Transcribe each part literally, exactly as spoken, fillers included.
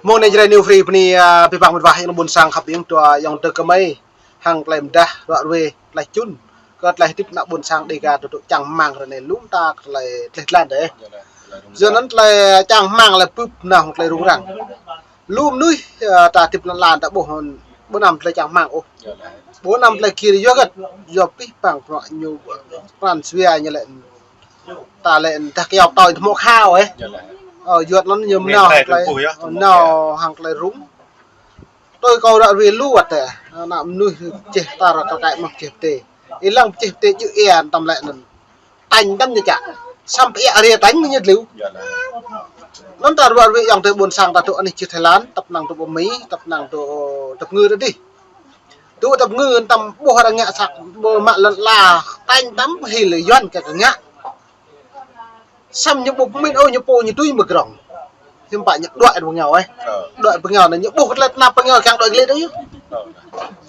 Mơ̆ng anai Jrai New Free bơni, a, abih bang mĕt wa ayŏng ƀôn sang khăp ing dua ayŏng adơi kơmơi hăng tơlơi mơdah ruă ruê tơlơi čun kơ tơlơi hơdip ană ƀôn sang Dêga dŏ čang hmang ră anai lŏm ta kơ tơlơi tơleh tlan dêh. Yua anŭn tơlơi čang hmang lĕ bưp nao hăng tơlơi rŭng răng. Lu mơnuih, a, ta hơdip lŏn ala ta ƀuh ƀu anăm tơlơi čang hmang ôh. Ƀu anăm tơlơi gir yua hơget, yua abih bang bruă ñu pran jua ñu lĕ ta lĕ dah kơyâo pơtâo tơhmô khao ĕh. Ơ, yua anŭn ñu mơnao hăng tơlơi, mơnao hăng tơlơi rŭng. Tui kâo ră ruai lu wơ̆t tơ̆, ană mơnuih čeh tar kơ kaĭ mơ̆ng čeh pơtê. Ih lăng čeh pơtê jư̆ ia tơm lĕ anŭn. Tañ tơm ñu čă. Samơ̆ ia ria tañ ñu dlêu. Anŭn ta ruai ruai ayŏng adơi ƀôn sang ta dŏ anih čih Thái Lan, tơpă năng dŏ pơ Mi, tơpă năng dŏ tơpă ngư ta dih. Dŏ tơpă ngư tơm ƀuh arăng ngă sat, ƀu mă lŏn ala, tañ tơm hil Yuan kơ kơ ngă. Samơ̆ ñu ƀu pơmĭn ôh, ñu pô ñu tui mơgrong. Hiư̆m pă ñu đuaĭ pơngao ĕh. Đuaĭ pơngao anai ñu ƀuh kơ tơlơi tơnap pơngao kiăng đuaĭ glĕ đôč yơh.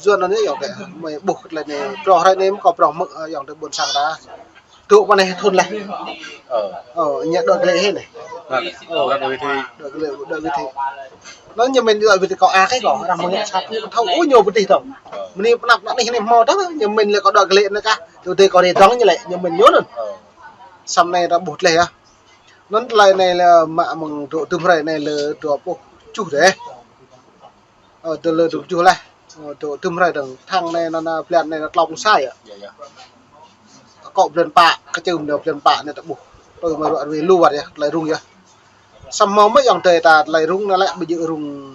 Yua anŭn yơh ayŏng adơi, mơi ƀuh kơ tơlơi anai, pơrô hrơi anai mơ̆ kâo pơrô mơ̆ ayŏng adơi ƀôn sang ta. Dŏ pơ anai thun laih. Ơ, ñu đuaĭ glĕ hĭ anai. Đuaĭ glĕ, đuaĭ glĕ. Anŭn ñu mĭn đuaĭ glĕ kâo ăt kơ kâo, arăng mơ̆ ngă sat ñu thâo ôh ñu pơtih tơ̆ng. Mơni pơnăp anai anai hmâo tơ̆ng, ñu mĭn lĕ kâo đuaĭ glĕ anai kah. Tơdơi kâo rai dŏng ñu lĕ, ñu mĭn ñu anŭn. Samơ̆ anai ta ƀuh tơlơi yơh. Anŭn tơlơi anai lĕ mă mơ̆ng dŏ tơm hrơi anai lĕ dua pluh tơjuh dêh. Ơ, dŏ lĕ dua pluh tơjuh laih. Ơ, dŏ tơm hrơi dơ̆ng thăng anai anŭn, anŭn blan anai anŭn tlâo pluh sa yơh. Akŏ blan pă, kơčưm anai blan pă anai ta ƀuh. Tui mơi ruă ruai lu wơ̆t yơh, tơlơi rŭng yơh. Samơ̆ mơ̆ ayŏng adơi ta tơlơi rŭng anai lĕ ƀu djơ̆ rŭng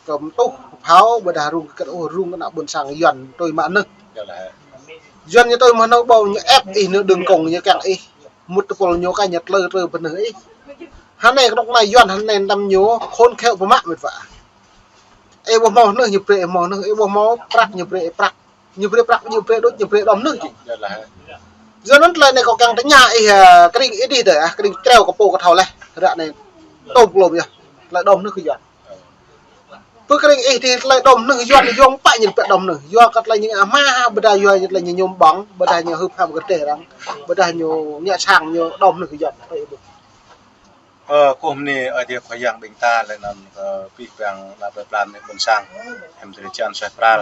kơ mơtuh, kơ phao, ƀôdah rŭng kơ kơt ôh, rŭng kơ ană ƀôn sang Yuan tui mă anŭn. Yuan ñu tui mă anŭn ƀu ñu ĕp ih nao đơ̆ng kông ñu kiăng ih. Mŭt tơpul ñu kah ñu tlơ tlơ pơ anŭn ih. Hơnai kơnuk kơna Yuan hơnai tơm ñu khôn khéo pơmă mĕt wa. Ih ƀu hmâo anŭn ñu brơi ih hmâo anŭn, ih ƀu hmâo prăk ñu brơi ih prăk. Ñu brơi prăk, ñu brơi đôč, ñu brơi đom anŭn či. Yua anŭn tơlơi anai kâo kiăng tơña ih, a, kơring ih dih dêh, a, kơring čreo kơ pô kơ thâo laih. Ră anai tôm klôm yơh. Tơlơi đom anŭn kơ Yuan. Pơ kơring ih dih tơlơi đom anŭn Yuan, Yuan pă ñu pĕ đom anŭn. Yua kơ tơlơi ñu ama ha, ƀôdah yua tơlơi ñu ñum ƀơ̆ng, ƀôdah ñu hưp ham kơ teh arăng, ƀôdah ñu ngă sang ñu đom anŭn kơ Yuan. Ơ, kơkuh mơni Ơi Adai Khua Yang ƀing ta lĕ anŭn kơ abih bang ană plơi pla ană ƀôn sang. Hăm tơlơi čan suaih pral.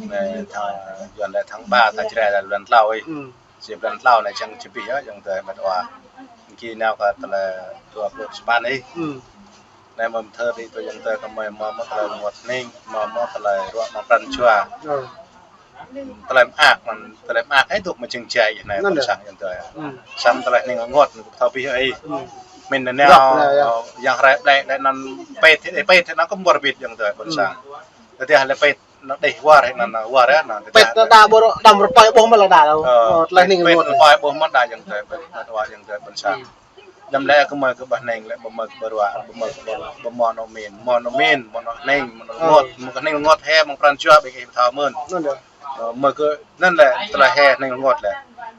Anai thăng Yuan lĕ thăng ba, thăng Jrai lĕ blan tlâo ih. Či blan tlâo anai čang či abih yơh, ayŏng adơi mĕt wa. Ki nao kơ tơlơi dua pluh sapăn ih. Anai mơ̆ thơ đi tui ayŏng adơi kơ mơi mơ̆ mơ̆ tơlơi rơngot hning, mơ̆ mơ̆ tơlơi ruă mơ̆ng pran jua. Tơlơi mơak, mơ̆n tơlơi mơak ih dŏ mơ̆ čing jai anai ƀôn sang ayŏng adơi. Samơ̆ tơlơi hning rơngot anai kâo thâo abih ih. Mĭn anai nao, ơ, yang hrơi ƀlĕ đĕ anŭn pĕt, ơ, pĕt anŭn kơ ƀu rơbit ayŏng adơi ƀôn sang. Tơdah lĕ pĕt anŭn đih war anŭn, war anŭn. Pĕt anŭn đa ƀu đăm rơpơi ƀuh mơ̆ lĕ đa. Ơ, tơlơi hning rơngot. Rơpơi ƀuh mơ̆ đa ayŏng adơi, pĕt anŭn war ayŏng adơi ƀôn sang. Đăm lĕ kơ mơi kơ ƀah hning lĕ, ƀu mơi kơ ƀu ruă, ƀu mơi kơ ƀu, ƀu mơ̆ anŏ mĭn, mơ̆ anŏ mĭn, mơ̆ anŏ hning, mơ̆ kơ hning rơngot hĕ, mơ̆ng pran jua ƀing ih thâo mơ̆n. Ơ, mơi kơ anŭn lĕ tơlơi hĕ hning rơngot lĕ.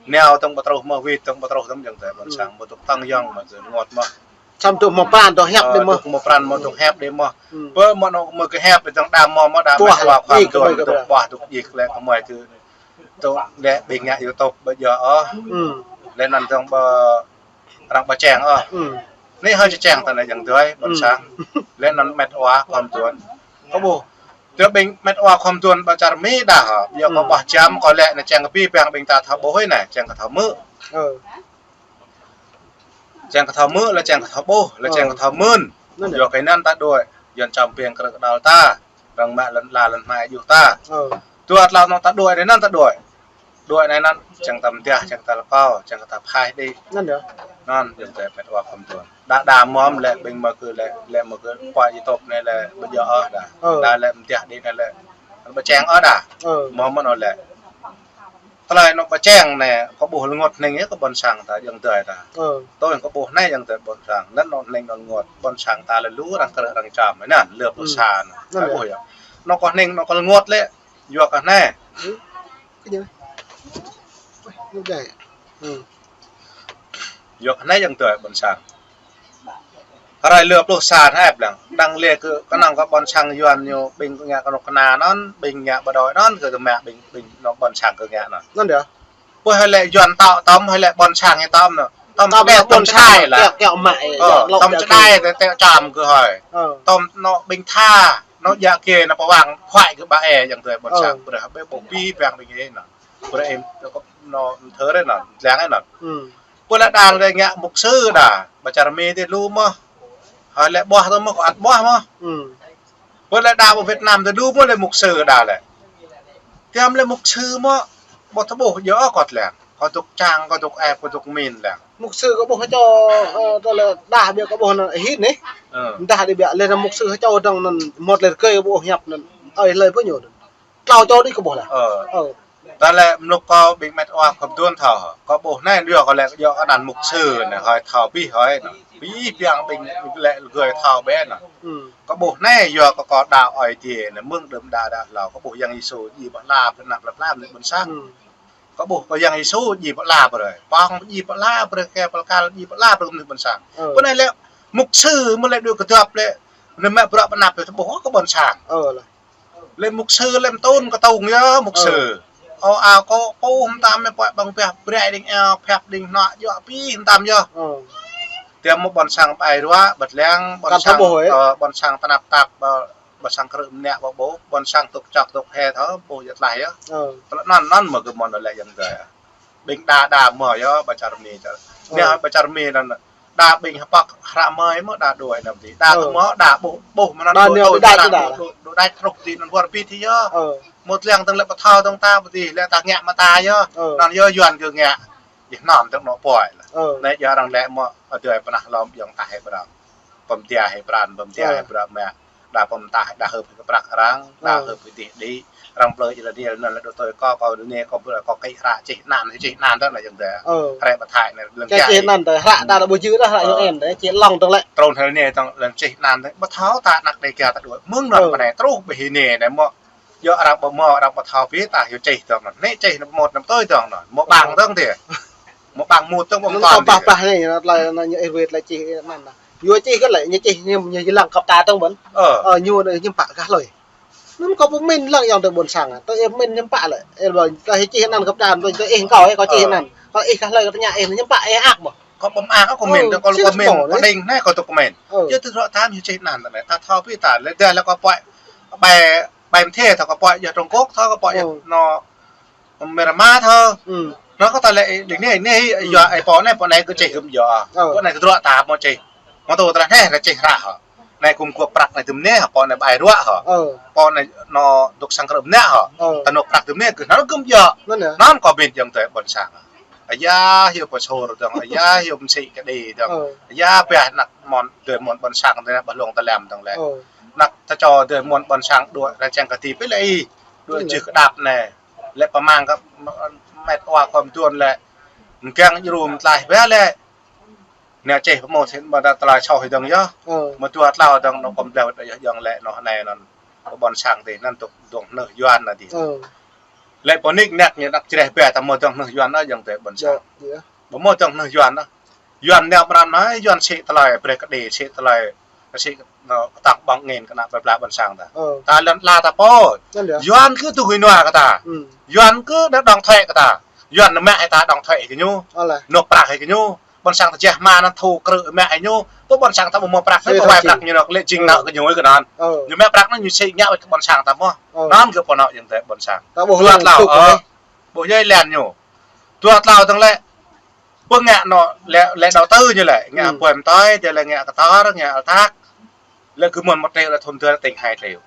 Nao tơ̆ng ƀu truh mơ̆, wĭt tơ̆ng ƀu truh tơ̆ng ayŏng adơi ƀôn sang, ƀu dŏ tăng ayŏng mơ̆ kơ rơngot mơ̆. Samơ̆ dŏ hmâo pran dŏ hiăp đĭ mơ̆. Dŏ hmâo pran mơ̆ dŏ hiăp đĭ mơ̆. Pơ mơ̆ anŏ mơi kơ hiăp đĭ tơ̆ng đa mơ̆ mơ̆ đa mĕt wa khua mơtuan dŏ ƀah dŏ djik lĕ kơ mơi kơ dŏ lĕ ƀing ngă YouTube ƀu djơ̆ ôh. Lĕ anŭn tơ̆ng ƀu arăng ƀu čang ôh. Anai hơi či čang tơlơi ayŏng adơi ƀôn sang. Lĕ anŭn mĕt wa khua mơtuan. Kơ ƀuh. Tơ ƀing mĕt wa khua mơtuan ƀu čar Mi đa hă. Yua kơ ƀah jam kơ lĕ anai čang kơ abih bang ƀing ta thâo ƀuh anai, čang kơ thâo mơ̆. Čang kơ thâo mơ̆ lĕ čang kơ thâo ƀuh, lĕ čang kơ thâo mưn. Yua kơ anŭn ta đuaĭ, Yuan čăm piăng krư̆ kơdăl ta, arăng mă lŏn ala lŏn hmai djuh ta. Dua tlâo anŏ ta đuaĭ, anŭn ta đuaĭ. Đuaĭ anai anŭn, čang ta mơdah, čang ta lơkâo, čang ta phaih đĭ. Anŭn, ayŏng adơi mĕt wa khua mơtuan. Đa đa mơ̆ lĕ ƀing mơi kơ lĕ, lĕ mơi kơ pă YouTube anai lĕ ƀu djơ̆ ôh đa. Đa lĕ mơdah đĭ anai lĕ ƀu čang ôh đa. Mơ̆ mơ̆ anŏ lĕ. Tơlơi anŏ ƀu čang anai, kơ ƀuh rơngot hning yơh kơ ƀôn sang ta ayŏng adơi ta. Tui kơ ƀuh anai ayŏng adơi ƀôn sang, anŭn anŏ hning anŏ rơngot, ƀôn sang ta lĕ lu arăng krư̆ arăng čăm, anŭn lĕ ƀôn sang. Kơ ƀuh yơh. Anŏ kơ hning, anŏ kơ rơngot lĕ, yua kơ anai. Yua kơ anai ayŏng adơi ƀôn sang. Hrơi lơ pluh sa anai ƀlăng. Đang lĕ kơ kơnơ̆ng kơ ƀôn sang Yuan ñu ƀing ngă kơnuk kơna anŭn, ƀing ngă ƀu đuaĭ anŭn, kơ kơ mă ƀing, ƀing anŏ ƀôn sang kơ ngă anŭn. Anŭn yơh. Pơ hơi lĕ Yuan tŏ tơm, hơi lĕ ƀôn sang ñu tơm anŭn. Tơm tơm tơm ƀôn sang čơđai lah. Kiăo, kiăo mă, ơ, kiăo lŏk, tơm kiăo čơđai kiăo. Tơl tơl čăm kơ hơi. Ơ. Tơm nô ƀing tha, nô djă kê nô pơwang khuai kơ ƀă ê yang tui ƀôn sang. Ơ. Brơi ƀĕ ƀu pi ƀing ƀing ê nô. Brơi ê nô thơ rê nô, lăng ê nô. Ừ. Pô lĕ đang rê ngă mục sư đa, ƀă čar Mi tê lu mơh. Hơi lĕ ƀuah tơ mơh, kơ ăt ƀuah mơh. Ừ. Pô lĕ đa ƀă Việt Nam tê lu mơh lĕ mục sư đa lĕ. Tiăm lĕ mục sư mơh, ƀă tơƀuh djơ̆ kơ tơlăng. Kơ dŏ čang, kơ dŏ ĕp, kơ dŏ min lăng. Mục sư kơ ƀuh hơčâo, ơ, tơlơi đa ƀiă kơ ƀuh năn hĭ nê. Ơ. Đa đĭ ƀiă lĕ mục sư hơčâo dơ̆ng năn, một lĕ rơkơi kơ ƀuh hiăp năn. Ơi, hlơi pô ñu năn. Klâo čô đĭ kơ ƀuh lah. Ơ. Ơ. Tơlơi mluk kơ ƀing met wa khŏm duôn thâo. Kơ ƀuh nê, yua kơ lĕ yua kơ anăn mục sư nê, hơi thâo ƀĭ hơi nê. Ƀĭ ƀiă ƀing lĕ rơkơi thâo ƀĕ nê. Ừ. Kơ ƀuh nê, yua kơ kơ đa ơi tê nê, mơ̆ng đưm đa đa hlâo. Kơ ƀuh Yang Yêsu djai pơala, pơnăp pơala nê ƀôn sang. Ừ. Kơ ƀuh kơ Yang Yêsu djai pơala brơi. Păng djai pơala brơi, kơ pơkăl djai pơala brơi kơ mơnuih ƀôn sang. Ơ. Pô nê lĕ mục sư mơ̆ lĕ đuaĭ kơdŏp lĕ, nê mă bruă pơnăp lĕ tơƀuh kơ ƀôn sang. Ơ lah. Lĕ mục sư lĕ mtŭn kơ tông yơh mục sư. Ơ. Ơ, ao kơ kơ mơtam mĕ pơai ƀăng pĕh brơi đing ao, phĕp đing hnua, djŏ pi mơtam yơh. Ơ. Tiăm mơ̆ ƀôn sang ƀai ruă, ƀơ̆t lăng, ƀôn sang, ơ, ƀôn sang tơnap tap, ơ, ƀôn sang krư̆ mơnă ƀă ƀôh, ƀôn sang tŭk čŏk tŭk he thâo, ƀôh djơ̆ tlaih yơh. Ơ. Tơlơi năn năn mơ̆ kơ mơ̆n lĕ yang tê. Ƀing đa đa mơ̆ yơh, ƀă čar Mi čar. Ơ. Nê ƀă čar Mi năn, đa ƀing hơpăk hră mơi mơ̆ đa đuaĭ năn tê. Đa kơ mơ̆ đa ƀôh, ƀôh mơ̆ năn đa đuaĭ, đuaĭ đa đuaĭ, đuaĭ đuaĭ trŭk tê năn wơr pi tê yơh. Ơ. Mơ̆ tơlăng tơng lĕ pơthâo tơng ta pơtih, lĕ ta ngă mơta yơh. Ơ. Năn yơh Yuan kơ ngă. Jih năn tơng nô pơai lah. Ơ. Nê yơh arăng lĕ mơ̆, ơ, dơi pơnah lom yơh ta hĕ pơrăng. Pơm tia hĕ pran, pơm tia hĕ pran mă. Đa pơm tah, đa hơp kơ prăk arăng, đa hơp kơ dih đĭ. Arăng plơi jơlan nê, năn lĕ đô tơi kơ, kơ nê, kơ brơi, kơ kĭ hră čih năn, čih năn tơ̆ nă yang tê. Ơ. Hră pơthai nê, lăng čih năn tơ̆, hră đa đa ƀu jư̆ đa, hră yơh en tơ̆, čih lŏng tơ̆ lĕ. Trôn hră nê tơ̆, lăng čih năn tơ̆, ƀu thâo ta năk đe kia ta đuaĭ. Mơ̆ng năn mơnê, truh ƀơi nê nê mơ̆. Yua arăng ƀu mơ̆, arăng ƀu thâo pi ta, yua čih tơ̆ năn. Nê čih năn mơ̆ năn tơi tơ̆ năn. Mơ̆ ƀăng tơ̆ tê. Mơ̆ ƀăng mŭt tơ̆ mơ̆ mơ̆ tơ̆ tơ̆. Pah pah nê, nă tơlơi nă ñu ih wet lĕ čih năn nă. Yua čih kơ lĕ, ñu čih ñu, ñu lăng kơp ta tơ̆ ƀơ̆n. Ơ. Ơ, ñu nê ñu pă kah hlơi. Năn kơ pơmĭn lăng yang tui ƀôn sang. Tơ̆ ih pơmĭn ñu pă lĕ. Ih ƀă, tơ̆ ih čih năn kơp ta, tơ̆ ih kâo, ih kâo čih năn. Kơ ih kah hlơi kơ tơña ih ñu pă ih ak mơ̆. Kơ pơm ak kơ pơmĭn, tơ̆ kơ pơmĭn, kơ đing nê kơ tơ̆ pơmĭn. Ơ. Yua tơ̆ hră tam ñu čih năn tơ̆ nê. Ta thâo pi ta, lĕ đa lĕ kơ pơai. Ƀai, ƀai mơthê thâo kơ pơai yua Trung Quốc thâo kơ pơai yua nô Myanmar thâo. Nô kơ ta lĕ đing nê, nê, yua ơi pô nê, pô nê kơ čih kơ yua. Pô nê kơ tơdruă ta mơ̆ čih. Mơ̆ tơ̆ tơlơi nê, ră čih hră hŏ. Nê kư̆m kơ prăk nê tơm nê, pô nê ƀai ruă hŏ. Pô nê nô dŏ sang krư̆ mơnă hŏ. Ta nô prăk tơm nê, kơ năn kư̆m yua. Năn kơ pơmĭn yang tui ƀôn sang. Aya, yua pơsur dơ̆ng, aya, yua mơsĭ kơ đĭ dơ̆ng. Aya, pơhiăp năk mơ̆n, dơi mơ̆n ƀôn sang tơ̆ nă ƀah lông tơlăm dơ̆ng lĕ. Năk ta čô dơi mơ̆n ƀôn sang đuaĭ ră čang kơ ti pĭ lĕ ih. Đuaĭ jưh kơdăp nê. Lĕ pơmang kơ met wa khŏm duôn lĕ. Mơkeng jrŭm tlaih ƀĕ lĕ. Nê čih pơmô sĭn ƀă ta tơlơi soh hĭ dơ̆ng yơh. Mơ̆ dua tlâo dơ̆ng nô khŏm dleo ta yơh dơ̆ng lĕ nô nê năn. Kơ ƀôn sang tê năn tŭk dơ̆ng hnưh Yuan nă tê. Lĕ pô nik năk ñu năk čreh ƀĕ ta mơ̆ dơ̆ng hnưh Yuan nă dơ̆ng tê ƀôn sang. Ƀu mơ̆ dơ̆ng hnưh Yuan nă. Yuan nao pran nă, Yuan sĭ tơlơi, brơi kơ đĭ sĭ tơlơi, sĭ nô, kơtang ƀơ̆ng ngên kơ nă plơi pla ƀôn sang ta. Ta lŏn la ta pô. Yuan kơ tŭ hĭ nua kơ ta. Yuan kơ nă đóng thuế kơ ta. Yuan nă mă hĭ ta đóng thuế kơ ñu. Nộp prăk hĭ kơ ñu. Ƀôn sang ta jeh mă năn thu krư̆ mă hĭ ñu. Pô ƀôn sang ta ƀu mơ̆ prăk, nă pô ƀai prăk ñu nă lĕ jing nă kơ ñu kơ năn. Ñu mă prăk nă ñu sĭ ngă kơ ƀôn sang ta mơ̆. Năn kơ pô nă yang tê ƀôn sang. Dua tlâo, ơ. Ƀu djai lĕ ñu. Dua tlâo dơ̆ng lĕ. Pô ngă nô, lĕ, lĕ đầu tư ñu lĕ, ngă pơm tơi, dê lĕ ngă kơtor, ngă altak. Lĕ kơ mơ̆n một triệu lĕ thun dơ̆ng tỉnh hai triệu.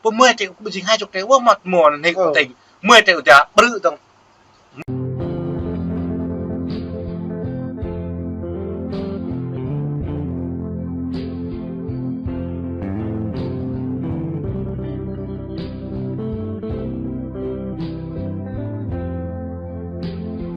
Pô mười triệu, ƀu jing hai chục triệu, wơ̆t mă mơ̆n nê tỉnh. Mười triệu dê brư̆ dơ̆ng,